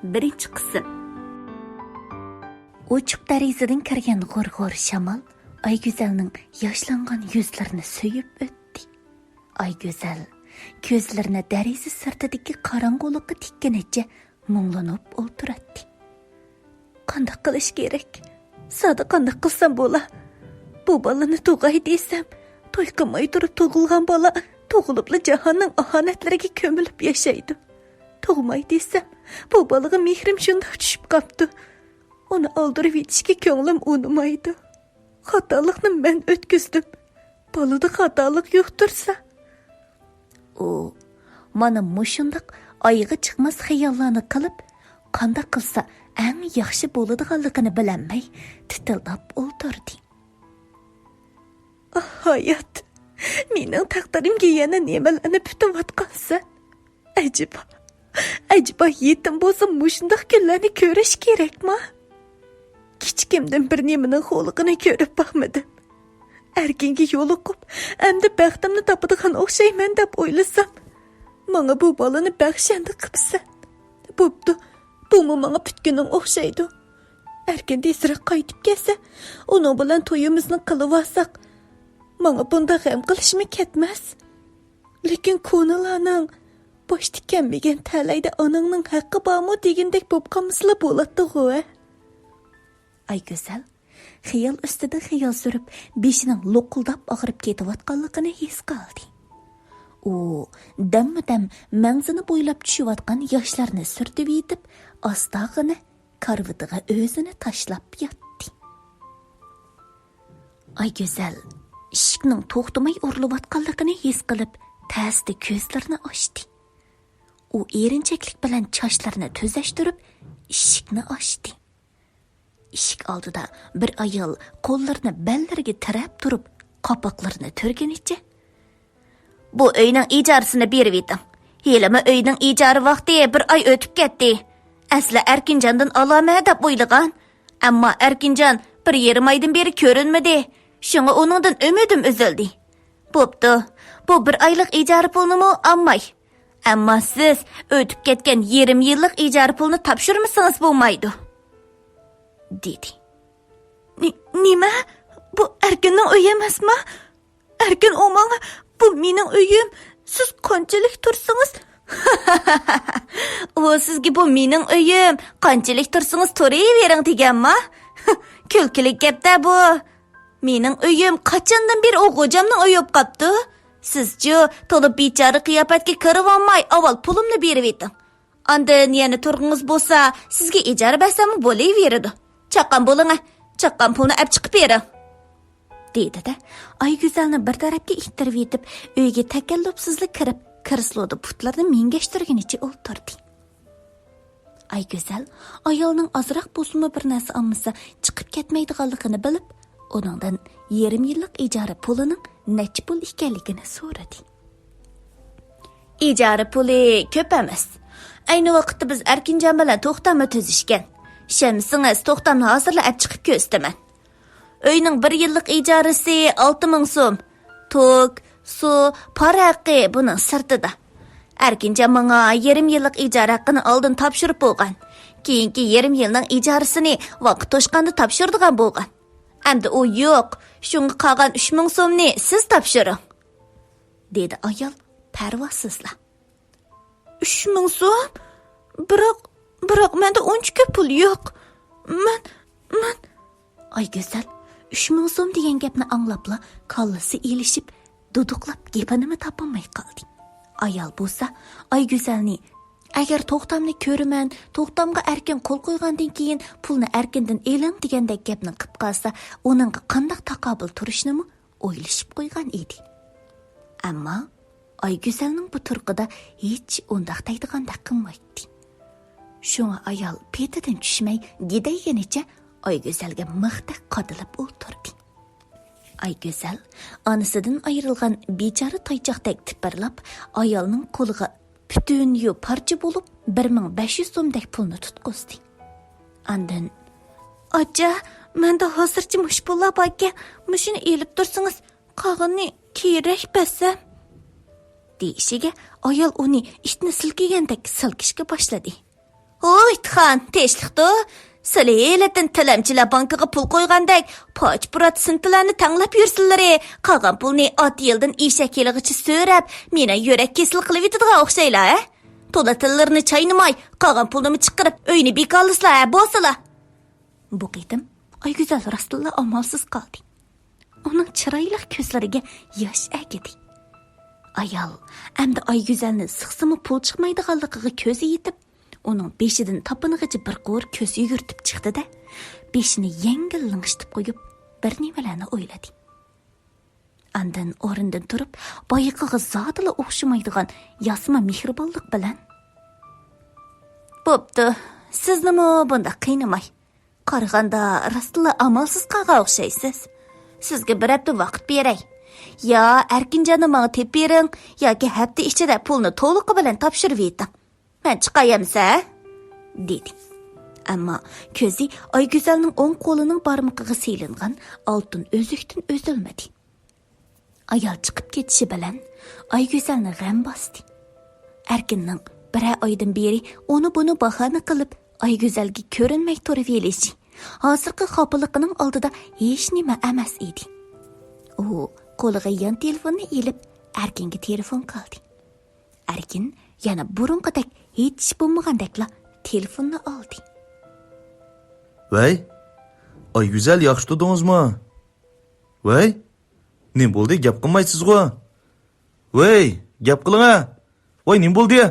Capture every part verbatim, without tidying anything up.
بىرىنچى قىسىم. ئوچۇق دېرىزىدىن كىرگەن غۇر-غۇر شامال ئايگۈزەلنىڭ ياشلانغان يۈزلىرىنى سۆيۈپ ئۆتتى. ئايگۈزەل كۆزلىرىنى دېرىزە سىرتىدىكى قاراڭغۇلۇققا تىككىنىچە مۇڭلىنىپ ئولتۇراتتى. قانداق قىلىش كېرەك؟ زادى قانداق قىلسام بولا؟ بۇ بالىنى تۇغاي دېسەم، توي قىلماي تۇرۇپ تۇغۇلغان بالا تۇغۇلۇپلا جاھاننىڭ ئاھانەتلىرىگە كۆمۈلۈپ ياشايدۇ. تۇغماي دېسەم، بۇ بالىغا مېھرىم شۇنداق چۈشۈپ قاپتۇ. ئۇنى ئالدۇرۇۋېتىشكە كۆڭلۈم ئۇنىمايدۇ. خاتالىقنى مەن ئۆتكۈزدۈم. بالىدا خاتالىق يوقتۇرسا. ئۇ مانا مۇشۇنداق ئايىغى چىقماس خىياللارنى قىلىپ، قانداق قىلسا ئەڭ ياخشى بولىدىغانلىقىنى بىلەلمەي تىتىلداپ ئولتۇردى. ئاھ، ھايات، مېنىڭ تەقدىرىمگە يەنە نېمىلەرنى پۈتۈۋاتقانسەن؟ ئەجەبا، ئەجەبا يېتىم بولسا مۇشۇنداق كۈنلەرنى كۆرۈش كېرەكما؟ كىچىكىمدىن بىر نېمىنىڭ خورلۇقىنى كۆرۈپ باقمىدىم. ئەركىنگە يولۇقۇپ، ئەمدى بەختىمنى تاپىدىغان ئوخشايمەن دەپ ئويلىسام، ماڭا بۇ بالىنى بەخشەندە قىپسەن. بوپتۇ، بۇمۇ ماڭا پۈتكۈنۈڭ ئوخشايدۇ. ئەركىن تېزرەك قايتىپ كەلسە، ئۇنىڭ بىلەن تويىمىزنى قىلىۋالساق، ماڭا بۇنداق غەم قىلىشمۇ كەتمەس. لېكىن كونىلارنىڭ «باشتا كەلمىگەن تەلەيدە ئاناڭنىڭ ھەققى بارمۇ؟» دېگىنىدەك بولۇپ قالمىسىلا بولاتتىغۇ، ھە؟ ئايگۈزەل خىيال ئۈستىدە خىيال سۈرۈپ، بېشىنىڭ لوقۇلداپ ئاغرىپ كېتىۋاتقانلىقىنى ھېس قىلدى. ئۇ دەممۇدەم مەڭزىنى بويلاپ چۈشۈۋاتقان ياشلارنى سۈرتۈۋېتىپ، ئاستاغىنا كارىۋىتىغا ئۆزىنى تاشلاپ ياتتى. ئايگۈزەل ئىشىكنىڭ توختىماي ئۇرۇلۇۋاتقانلىقىنى ھېس قىلىپ، تەستە كۆزلىرىنى ئاچتى. ئۇ ئېرىنچەكلىك بىلەن چاچلىرىنى تۈزەشتۈرۈپ، ئىشىكنى ئاچتى. ئىشىك ئالدىدا بىر ئايال قوللىرىنى بەللىرىگە تىرەپ تۇرۇپ، قاپاقلىرىنى تۈرگىنىچە، «بۇ ئۆينىڭ ئىجارىسىنى بېرىۋېتىڭ. ھېلىمۇ ئۆينىڭ ئىجارە ۋاقتى بىر ئاي ئۆتۈپ كەتتى. ئەسلى ئەركىنجاندىن ئالامەن دەپ ئويلىغان. ئەمما ئەركىنجان بىر يېرىم ئايدىن بېرى كۆرۈنمىدى. شۇڭا ئۇنىڭدىن ئۈمىدىم ئۈزۈلدى. بوپتۇ، بۇ بىر ئايلىق ئىجارە پۇلىنىمۇ ئالماي. ئەمما سىز ئۆتۈپ كەتكەن يېرىم يىللىق ئىجارە پۇلىنى تاپشۇرمىسىڭىز بولمايدۇ» دېدى. نى-، نېمە؟ بۇ ئەركىننىڭ ئۆيى ئەمەسما؟ ئەركىن ئۇ ماڭا، «بۇ مېنىڭ ئۆيۈم، سىز قانچىلىك تۇرسىڭىز»، ئۇ سىزگە «بۇ مېنىڭ ئۆيۈم، قانچىلىك تۇرسىڭىز تۇرۇۋېرىڭ» دېگەنما؟ كۈلكىلىك گەپتە بۇ. مېنىڭ ئۆيۈم قاچاندىن بېرى ئۇ غوجامنىڭ ئۆيى بولۇپ قاپتۇ. سىزچۇ، تولا بىچارە قىياپەتكە كىرىۋالماي، ئاۋۋال پۇلۇمنى بېرىۋېتىڭ. ئاندىن يەنە تۇرغۇڭىز بولسا، سىزگە ئىجارە بەرسەممۇ بولۇۋېرىدۇ. چاققان بولۇڭ، چاققان پۇلنى ئەپ چىقىپ بېرىڭ. دېدى-دە، ئايگۈزەلنى بىر تەرەپكە ئىتتىرىۋېتىپ، ئۆيگە تەكەللۇپسىزلا كىرىپ، كىرسلودا پۇتلىرىنى مىڭگەشتۈرگىنىچە ئولتۇردى. ئايگۈزەل ئايالنىڭ ئازراق بولسىمۇ بىر نەرسە ئالمىسا چىقىپ كەتمەيدىغانلىقىنى بىلىپ، ئۇنىڭدىن يېرىم يىللىق ئىجارە پۇلىنىڭ نەچچە پۇل ئىكەنلىكىنى سورىدى. «ئىجارە پۇلى كۆپ ئەمەس. ئەينى ۋاقىتتا بىز ئەركىنجان بىلەن توختاممۇ تۈزۈشكەن. ئىشەنمىسىڭىز، توختامنى ھازىرلا ئەپ چىقىپ كۆرسىتىمەن. ئۆينىڭ بىر يىللىق ئىجارىسى ئالتە مىڭ سوم. توك، سۇ، پار ھەققى بۇنىڭ سىرتىدا. ئەركىنجان ماڭا يېرىم يىللىق ئىجارە ھەققىنى ئالدىن تاپشۇرۇپ بولغان. كېيىنكى يېرىم يىلنىڭ ئىجارىسىنى ۋاقىت توشقاندا تاپشۇرىدىغان بولغان. ئەمدى ئۇ يوق، شۇڭا قالغان ئۈچ مىڭ سومنى سىز تاپشۇرۇڭ» دېدى ئايال پەرۋاسىزلا. «ئۈچ مىڭ سوم؟ بىراق، بىراق مەندە ئۇنچە كۆپ پۇل يوق. مەن، مەن...» ئايگۈزەل ئۈچ مىڭ سوم دېگەن گەپنى ئاڭلاپلا كاللىسى ئېلىشىپ، دۇدۇقلاپ گېپىنىمۇ تاپالماي قالدى. ئايال بولسا ئايگۈزەلنى، «ئەگەر توختامنى كۆرىمەن، توختامغا ئەركىن قول قويغاندىن كېيىن پۇلنى ئەركىندىن ئېلىڭ» دېگەندەك گەپنى قىپ قالسا، ئۇنىڭغا قانداق تاقابىل تۇرۇشنىمۇ ئويلىشىپ قويغان ئىدى. ئەمما ئايگۈزەلنىڭ بۇ تۇرقىدا ھېچ ئۇنداق دەيدىغاندەك قىلمايتتى. شۇڭا ئايال پېتىدىن چۈشمەي، گىدەيگىنىچە ئايگۈزەلگە مىختەك قادىلىپ ئولتۇردى. ئايگۈزەل ئانىسىدىن ئايرىلغان بىچارە تايچاقتەك تىپىرلاپ، ئايالنىڭ قولىغا پۈتۈن يۇ پارچە بولۇپ بىر مىڭ بەش يۈز سومدەك پۇلنى تۇتقۇزدى. ئاندىن، «ئاچا، مەندە ھازىرچە مۇشۇ پۇللار باركەن، مۇشۇنى ئېلىپ تۇرسىڭىز، قالغىنىنى كېيىنرەك بەرسەم» دېيىشىگە، ئايال ئۇنى ئىتنى سىلكىگەندەك سىلكىشكە باشلىدى. ھوي، ئىتخان، تىنچلىقتۇ؟ سىلى ھېلىتىن تىلەمچىلەر بانكىغا پۇل قويغاندەك، پاچ-پۇرات سىنتىلارنى تەڭلەپ يۈرسىلىرى، قالغان پۇلنى ئات يىلدىن ئېشەك يىلىغىچە سۆرەپ، مېنىڭ يۈرەك كېسىلى قىلىۋېتىدىغان ئوخشايلا، ھە؟ تولا تىللىرىنى چاينىماي، قالغان پۇلنىمۇ چىقىرىپ، ئۆينى بىكارلىسىلا، ھە، بولسىلا. بۇ قېتىم ئايگۈزەل راستتىنلا ئامالسىز قالدى. ئۇنىڭ چىرايلىق كۆزلىرىگە ياش ئەگىدى. ئايال ئەمدى ئايگۈزەلنى سىقسىمۇ پۇل چىقمايدىغانلىقىغا كۆزى يېتىپ، ئۇنىڭ بېشىدىن تاپىنىغىچە بىر قۇر كۆز يۈگۈرتۈپ چىقتى-دە، بېشىنى يەڭگىل لىڭشىتىپ قويۇپ، بىر نېمىلەرنى ئويلىدى. ئاندىن ئورنىدىن تۇرۇپ، بايىقىغا زادىلا ئوخشىمايدىغان ياسىما مېھرىبانلىق بىلەن، بوپتۇ، سىزنىمۇ بۇنداق قىينىماي. قارىغاندا راستلا ئامالسىز قالغان ئوخشايسىز. سىزگە بىر ھەپتە ۋاقىت بېرەي. يا ئەركىنجاننى ماڭا تېپىپ بېرىڭ، ياكى ھەپتە ئىچىدە پۇلنى تولۇقى بىلەن تاپشۇرۇۋېتىڭ. مەن چىقاي ئەمىسە، ھە؟ دېدى. ئەمما كۆزى ئايگۈزەلنىڭ ئوڭ قولىنىڭ بارمىقىغا سېلىنغان ئالتۇن ئۈزۈكتىن ئۈزۈلمىدى. ئايال چىقىپ كېتىشى بىلەن ئايگۈزەلنى غەم باستى. ئەركىننىڭ بىرەر ئايدىن بېرى ئۇنى-بۇنى باھانە قىلىپ، ئايگۈزەلگە كۆرۈنمەي تۇرۇۋېلىشى ھازىرقى خاپىلىقىنىڭ ئالدىدا ھېچنېمە ئەمەس ئىدى. ئۇ قولىغا يان تېلېفوننى ئېلىپ، ئەركىنگە تېلېفون قىلدى. ئەركىن يەنە بۇرۇنقىدەك ھېچ ئىش بولمىغاندەكلا تېلېفوننى ئالدى. ۋەي، ئايگۈزەل، ياخشى تۇردىڭىزمۇ؟ ۋەي، نېمە بولدى، گەپ قىلمايسىزغۇ؟ ۋەي، گەپ قىلىڭە! ۋاي، نېمە بولدى؟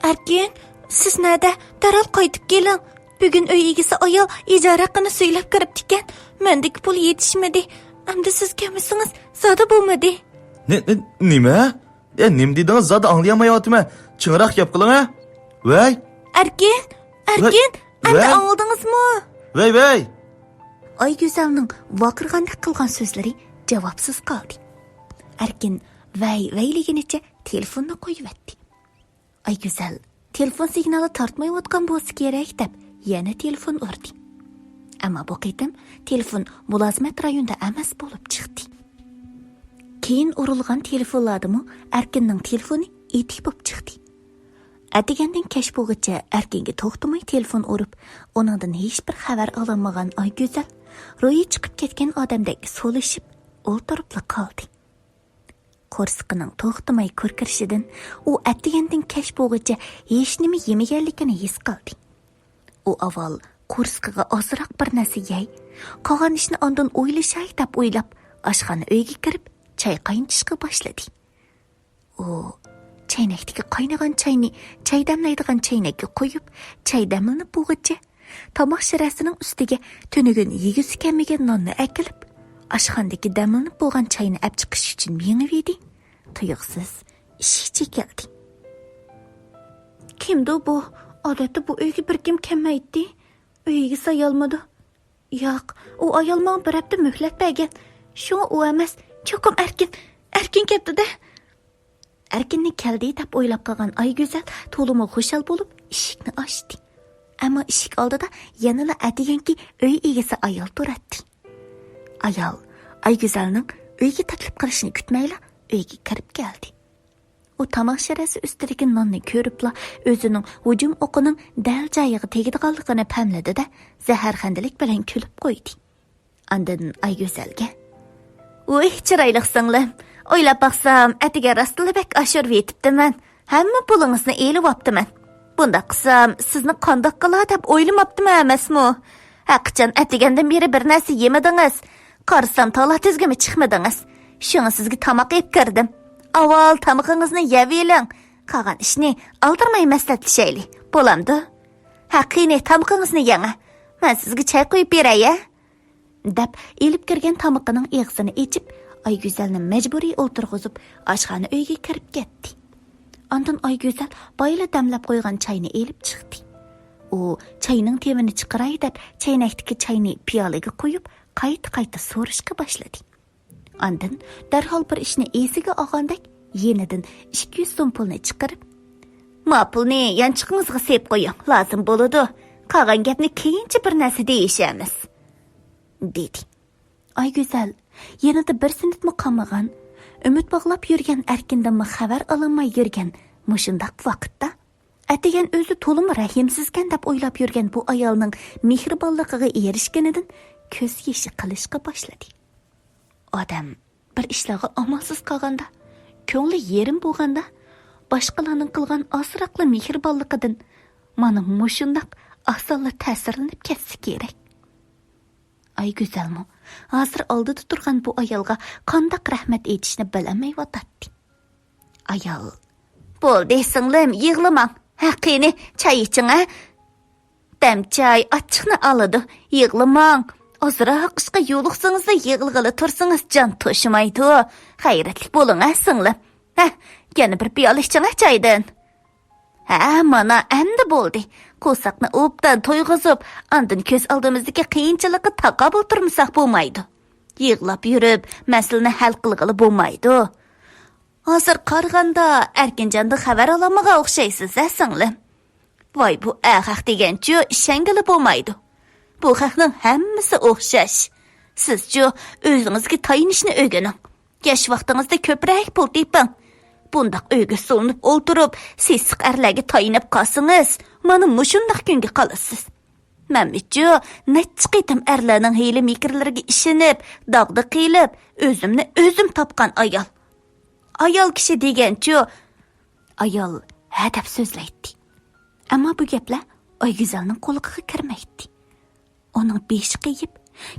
ئەركىن، سىز نەدە؟ دەرھال قايتىپ كېلىڭ. بۈگۈن ئۆي ئىگىسى ئايال ئىجارە ھەققىنى سۈيلەپ كىرىپتىكەن. مەندىكى پۇل يېتىشمىدى. ئەمدى سىز كەلمىسىڭىز زادى بولمىدى. نې-، نې-، نېمە؟ ئە، نېمە دېدىڭىز؟ زادى ئاڭلىيالمايۋاتىمەن. چىڭراق گەپ قىلىڭە. ۋەي! ئەركىن! ئەركىن! ۋەي! ئەمدى ۋەي! ئاڭلىدىڭىزمۇ؟ ۋەي، ۋەي! ئايگۈزەلنىڭ ۋارقىرىغاندەك قىلغان سۆزلىرى جاۋابسىز قالدى. ئەركىن ۋەي، ۋەيلىگىنىچە تېلېفوننى قويۇۋەتتى. ئايگۈزەل تېلېفون سىگنالى تارتمايۋاتقان بولسا كېرەك دەپ يەنە تېلېفون ئۇردى. ئەمما بۇ قېتىم تېلېفون مۇلازىمەت رايونىدا ئەمەس بولۇپ چىقتى. كېيىن ئۇرۇلغان تېلېفونلاردىمۇ ئەركىننىڭ تېلېفونى ئېتىك بولۇپ چىقتى. ئەتىگەندىن كەچ بولغۇچە ئەركىنگە توختىماي تېلېفون ئۇرۇپ، ئۇنىڭدىن ھېچبىر خەۋەر ئالالمىغان ئايگۈزەل روھى چىقىپ كەتكەن ئادەمدەك سولىشىپ ئولتۇرۇپلا قالدى. قورسىقىنىڭ توختىماي كۇركىرىشىدىن ئۇ ئەتىگەندىن كەچ بولغۇچە ھېچنېمە يېمىگەنلىكىنى ھېس قىلدى. ئۇ ئاۋۋال قورسىقىغا ئازراق بىر نەرسە يەي، قالغان ئىشنى ئاندىن ئويلىشاي دەپ ئويلاپ، ئاشخانا ئۆيگە كىرىپ، چاي قاينىتىشقا باشلىدى. ئۇ چەينەكتىكى قاينىغان چاينى چاي دەملەيدىغان چەينەككە قۇيۇپ، چاي دەملىنىپ بولغۇچە، تاماق شىرەسىنىڭ ئۈستىگە تۈنۈگۈن يېگۈسى كەلمىگەن ناننى ئەكېلىپ، ئاشخانىدىكى دەملىنىپ بولغان چاينى ئەپ چىقىش ئۈچۈن مېڭىۋىدى. تۇيۇقسىز ئىشىك چېكىلدى. كىمدۇ بۇ؟ ئادەتتە بۇ ئۆيگە بىر كىم كەلمەيتتى. ئۆي ئىگىسى ئايالمىدۇ؟ ياق، ئۇ ئايال ماڭا بىر ھەپتە مۆھلەت بەرگەن. شۇڭا ئۇ ئەمەس، چوقۇم ئەركىن، ئەركىن كەپتۇ-دە. ئەركىننى كەلدى دەپ ئويلاپ قالغان ئايگۈزەل تولىمۇ خۇشال بولۇپ ئىشىكنى ئاچتى. ئەمما ئىشىك ئالدىدا يەنىلا ئەتىگەنكى ئۆي ئىگىسى ئايال تۇراتتى. ئايال ئايگۈزەلنىڭ ئۆيگە تەكلىپ قىلىشىنى كۈتمەيلا ئۆيگە كىرىپ كەلدى. ئۇ تاماق شىرەسى ئۈستىدىكى ناننى كۆرۈپلا ئۆزىنىڭ ھۇجۇم ئوقىنىڭ دەل جايىغا تېگىدىغانلىقىنى پەملىدى-دە، زەھەرخەندىلىك بىلەن كۈلۈپ قويدى. ئاندىن ئايگۈزەلگە، ۋۇي، چىرايلىق سىڭلىم، ئويلاپ باقسام، ئەتىگەن راستلا بەك ئاشۇرۇۋېتىپتىمەن. ھەممە پۇلىڭىزنى ئېلىۋاپتىمەن. بۇنداق قىلسام، سىزنى قانداق قىلا دەپ ئويلىماپتىمەن ئەمەسمۇ؟ ھەقىچان ئەتىگەندىن بېرى بىر نەرسە يېمىدىڭىز. قارىسام، تالا تۈزگىمۇ چىقمىدىڭىز. شۇڭا سىزگە تاماق ئېلىپ كىردىم. ئاۋۋال تامىقىڭىزنى يەۋېلىڭ. قالغان ئىشنى ئالدىرىماي مەسلىھەتلىشەيلى. بولامدۇ؟ ھە، قېنى، تامىقىڭىزنى يەڭە. مەن سىزگە چاي قۇيۇپ بېرەي، ھە؟ دەپ، ئېلىپ كىرگەن تامىقىنىڭ ئېغىزىنى ئېچىپ، ئايگۈزەلنى مەجبۇرىي ئولتۇرغۇزۇپ، ئاشخانا ئۆيگە كىرىپ كەتتى. ئاندىن ئايگۈزەل بايىلا دەملەپ قويغان چاينى ئېلىپ چىقتى. ئۇ چاينىڭ تېمىنى چىقىراي دەپ، چەينەكتىكى چاينى پىيالىگە قۇيۇپ، قايتا-قايتا سورۇشقا باشلىدى. ئاندىن دەرھال بىر ئىشنى ئېسىگە ئالغاندەك، يېنىدىن ئىككى يۈز سوم پۇلنى چىقىرىپ، ما پۇلنى يانچۇقىڭىزغا سېلىپ قويۇڭ، لازىم بولىدۇ. قالغان گەپنى كېيىنچە بىر نەرسە دېيىشەرمىز، دېدى. ئايگۈزەل يېنىدا بىر سېنىتمۇ قالمىغان، ئۈمىد باغلاپ يۈرگەن ئەركىندىنمۇ خەۋەر ئالالماي يۈرگەن مۇشۇنداق ۋاقىتتا، ئەتىگەن ئۆزى تولىمۇ رەھىمسىزكەن دەپ ئويلاپ يۈرگەن بۇ ئايالنىڭ مېھرىبانلىقىغا ئېرىشكىنىدىن كۆز يېشى قىلىشقا باشلىدى. ئادەم بىر ئىشلارغا ئامالسىز قالغاندا، كۆڭلى يېرىم بولغاندا، باشقىلارنىڭ قىلغان ئازراقلا مېھرىبانلىقىدىن مانا مۇشۇنداق ئاسانلا تەسىرلىنىپ كەتسە كېرەك. ئايگۈزەلمۇ ھازىر ئالدىدا تۇرغان بۇ ئايالغا قانداق رەھمەت ئېيتىشنى بىلەلمەيۋاتاتتى. ئايال: «بولدى، سىڭلىم، يىغلىماڭ. ھە، قېنى، چاي ئىچىڭ، ھە. دەم چاي ئاچچىقنى ئالىدۇ. يىغلىماڭ. ئازراق ئىشقا يولۇقسىڭىزلا يىغلىغىلى تۇرسىڭىز جان توشىمايدۇ. غەيرەتلىك بولۇڭ، ھە، سىڭلىم. ھە، يەنە بىر پىيالە ئىچىڭ، ھە، چايدىن. ھە، مانا، ئەمدى بولدى. قورساقنى ئوبدان تويغۇزۇپ، ئاندىن كۆز ئالدىمىزدىكى قىيىنچىلىققا تاقابىل تۇرمىساق بولمايدۇ. يىغلاپ يۈرۈپ، مەسىلىنى ھەل قىلغىلى بولمايدۇ. ھازىر قارىغاندا، ئەركىنجاندىن خەۋەر ئالالمىغان ئوخشايسىز، ھە، سىڭلىم؟ ۋاي، بۇ ئەر خەق دېگەنچۇ، ئىشەنگىلى بولمايدۇ. بۇ خەقنىڭ ھەممىسى ئوخشاش. سىزچۇ، ئۆزىڭىزگە تايىنىشنى ئۆگىنىڭ. ياش ۋاقتىڭىزدا كۆپرەك پۇل تېپىڭ. بۇنداق ئۆيگە سولىنىپ ئولتۇرۇپ، سېسىق ئەرلەرگە تايىنىپ قالسىڭىز، مانا مۇشۇنداق كۈنگە قالىسىز. مەنمۇچۇ نەچچە قېتىم ئەرلەرنىڭ ھىيلە-مىكىرلىرىگە ئىشىنىپ، داغدا قېلىپ، ئۆزۈمنى ئۆزۈم تاپقان ئايال. ئايال كىشى دېگەنچۇ، ئايال ھە دەپ سۆزلەيتتى. ئەمما بۇ گەپلەر ئايگۈزەلنىڭ قۇلىقىغا كىرمەيتتى. ئۇنىڭ بېشى قېيىپ،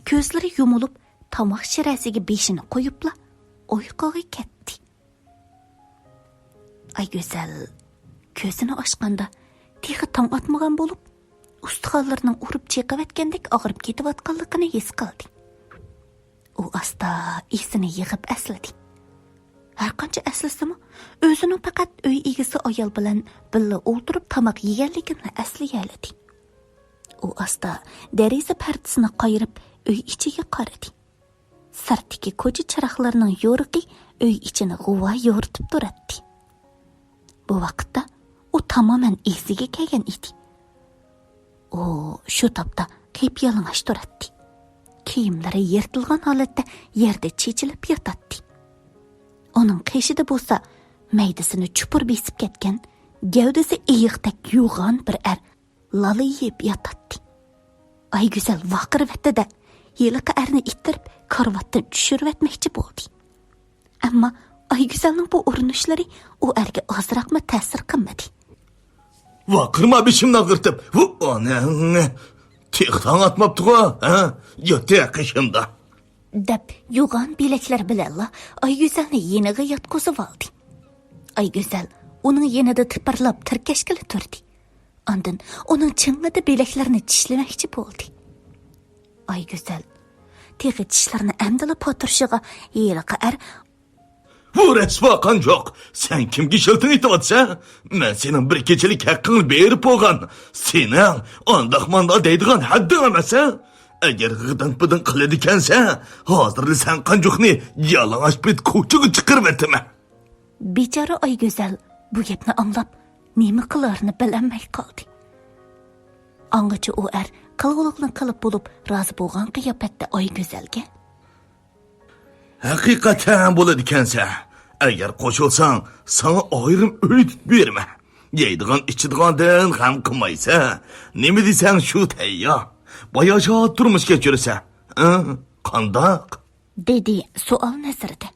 كۆزلىرى يۇمۇلۇپ، تاماق شىرەسىگە بېشىنى قويۇپلا ئۇيقۇغا كەتتى. ئايگۈزەل كۆزىنى ئاچقاندا، تېخى تاڭ ئاتمىغان بولۇپ، ئۇستىخانلىرىنىڭ ئۇرۇپ چېقىۋەتكەندەك ئاغرىپ كېتىۋاتقانلىقىنى ھېس قىلدى. ئۇ ئاستا ئېسىنى يىغىپ ئەسلىدى. ھەرقانچە ئەسلىسىمۇ، ئۆزىنىڭ پەقەت ئۆي ئىگىسى ئايال بىلەن بىللە ئولتۇرۇپ تاماق يېگەنلىكىنى ئەسلىيەلىدى. ئۇ ئاستا دېرىزە پەردىسىنى قايرىپ، ئۆي ئىچىگە قارىدى. سىرتتىكى كوچا چىراغلىرىنىڭ يورۇقى ئۆي ئىچىنى غۇۋا يورۇتۇپ تۇراتتى. بۇ ۋاقىتتا ئۇ تامامەن ئېسىگە كەلگەن ئىدى. ئۇ شۇ تاپتا قىپيالىڭاچ تۇراتتى. كىيىملىرى يىرتىلغان ھالەتتە يەردە چېچىلىپ ياتاتتى. ئۇنىڭ قېشىدا بولسا مەيدىسىنى چۇپۇر بېسىپ كەتكەن، گەۋدىسى ئېيىقتەك يوغان بىر ئەر لالىيىپ ياتاتتى. ئايگۈزەل ۋارقىرىۋەتتى-دە، ھېلىقى ئەرنى ئىتتىرىپ، كارىۋاتتىن چۈشۈرۈۋەتمەكچى بولدى. ئەمما ئايگۈزەلنىڭ بۇ ئۇرۇنۇشلىرى ئۇ ئەرگە ئازراقمۇ تەسىر قىلمىدى. ۋارقىرىما، بېشىمنى ئاغرىتىپ، ۋۇ ئاناڭ! تېخى تاڭ ئاتماپتىغۇ، ھە؟ ياتتى قېشىمدا. دەپ، يوغان بىلەكلىرى بىلەنلا ئايگۈزەلنى يېنىغا ياتقۇزۇۋالدى. ئايگۈزەل ئۇنىڭ يېنىدا تىپىرلاپ تىركەشكىلى تۇردى. ئاندىن ئۇنىڭ چىڭڭىدە بىلەكلىرىنى چىشلىمەكچى بولدى. ئايگۈزەل تېخى چىشلىرىنى ئەمدىلا پاتۇرۇشىغا، ھېلىقى ئەر: «بۇ رەسۋا قانجۇق! سەن كىمگە شىلتىڭ ئېتىۋاتىسەن؟ مەن سېنىڭ بىر كېچىلىك ھەققىڭنى بېرىپ بولغان. سېنىڭ ئانداق-مانداق دەيدىغان ھەددىڭ ئەمەس، ھە؟ ئەگەر غىدىڭ-پىدىڭ قىلىدىكەنسەن، ھازىرلا سەن قانجۇقنى يالىڭاچ پېتى كوچىغا چىقىرىۋېتىمەن.» بىچارە ئايگۈزەل بۇ گەپنى ئاڭلاپ، نېمە قىلارىنى بىلەلمەي قالدى. ئاڭغىچە ئۇ ئەر قىلغۇلۇقنى قىلىپ بولۇپ، رازى بولغان قىياپەتتە ئايگۈزەلگە: «ھەقىقەتەن بولىدىكەنسەن. ئەگەر قوشۇلساڭ، ساڭا ئايرىم ئۆي تۇتۇپ بېرىمەن. يەيدىغان، ئىچىدىغاندىن غەم قىلمايسەن. نېمە دېسەڭ، شۇ تەييار. باياشات تۇرمۇش كەچۈرىسەن. ھە؟ قانداق؟» دېدى سوئال نەزىرىدە.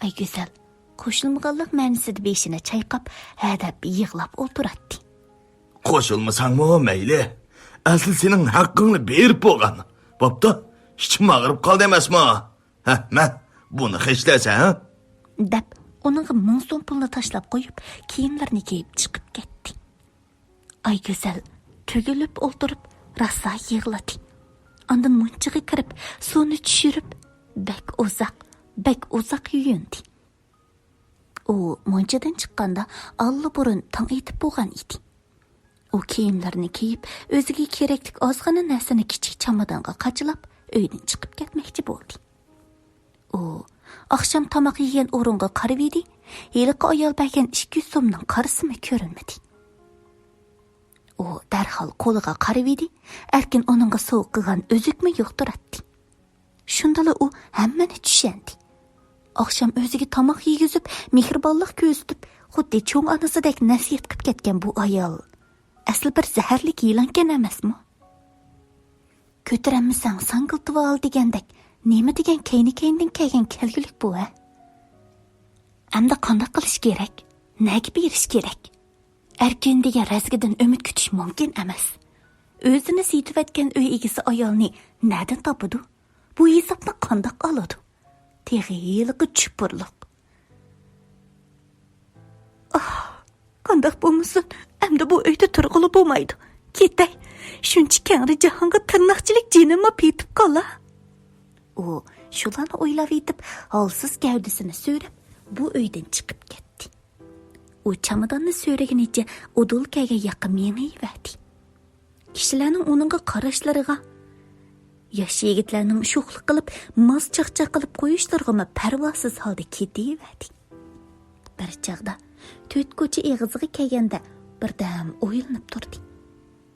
ئايگۈزەل قوشۇلمىغانلىق مەنىسىدە بېشىنى چايقاپ، ھە دەپ يىغلاپ ئولتۇراتتى. «قوشۇلمىساڭمۇ مەيلى. ئەسلى سېنىڭ ھەققىڭنى بېرىپ بولغان. بوپتۇ، ئىچىم ئاغرىپ قالدى ئەمەسمۇ؟ ھە، مەن بۇنى خەجلەيسەن، ھە؟» دەپ، ئۇنىڭغا مىڭ سوم پۇلنى تاشلاپ قويۇپ، كىيىملىرىنى كىيىپ چىقىپ كەتتى. ئايگۈزەل تۈگۈلۈپ ئولتۇرۇپ، راسا يىغلىدى. ئاندىن مۇنچىغا كىرىپ، سۇنى چۈشۈرۈپ، بەك ئۇزاق، بەك ئۇزاق يۇيۇندى. ئۇ مۇنچىدىن چىققاندا ئاللىبۇرۇن تاڭ ئېتىپ بولغان ئىدى. ئۇ كىيىملىرىنى كىيىپ، ئۆزىگە كېرەكلىك ئازغىنە نەرسىنى كىچىك چامادانغا قاچىلاپ، ئۆيدىن چىقىپ كەتمەكچى بولدى. ئۇ ئاخشام تاماق يېگەن ئورۇنغا قارىۋىدى، ھېلىقى ئايال بەرگەن ئىككى يۈز سومنىڭ قارىسىمۇ كۆرۈنمىدى. ئۇ دەرھال قولىغا قارىۋىدى، ئەركىن ئۇنىڭغا سوۋغا قىلغان ئۈزۈكمۇ يوق تۇراتتى. شۇندىلا ئۇ ھەممىنى چۈشەندى. ئاخشام ئۆزىگە تاماق يېگۈزۈپ، مېھرىبانلىق كۆرسىتىپ، خۇددى چوڭ ئانىسىدەك نەسىھەت قىپ كەتكەن بۇ ئايال ئەسلى بىر زەھەرلىك يىلانكەن ئەمەسمۇ؟ كۆتۈرەلمىسەڭ ساڭگىلتىۋال دېگەندەك، نېمە دېگەن كەينى-كەينىدىن كەلگەن كەلگۈلۈك بۇ، ھە؟ ئەمدى قانداق قىلىش كېرەك؟ نەگە بېرىش كېرەك؟ ئەركىن دېگەن رەزگىدىن ئۈمىد كۈتۈش مۇمكىن ئەمەس. ئۆزىنى سېتىۋەتكەن ئۆي ئىگىسى ئايالنى نەدىن تاپىدۇ؟ بۇ ھېسابنى قانداق ئالىدۇ؟ تېخى ھېلىقى چۇپۇرلۇق. ئاھ، قانداق بولمىسۇن، ئەمدى بۇ ئۆيدە تۇرغىلى بولمايدۇ. كېتەي، شۇنچە كەڭرى جاھانغا تىرناقچىلىك جېنىممۇ پېتىپ قالا. ئۇ شۇلارنى ئويلاۋېتىپ، ھالسىز گەۋدىسىنى سۆرەپ، بۇ ئۆيدىن چىقىپ كەتتى. ئۇ چاماداننى سۆرىگىنىچە ئۇدۇل كەلگەن ياققا مېڭىۋەردى. كىشىلەرنىڭ ئۇنىڭغا قاراشلىرىغا، ياش يىگىتلەرنىڭ شوخلۇق قىلىپ، ماز چاقچاق قىلىپ قويۇشلىرىغىمۇ پەرۋاسىز ھالدا كېتىۋەردى. بىر چاغدا تۆت كوچا ئېغىزىغا كەلگەندە بىردەم ئويلىنىپ تۇردى.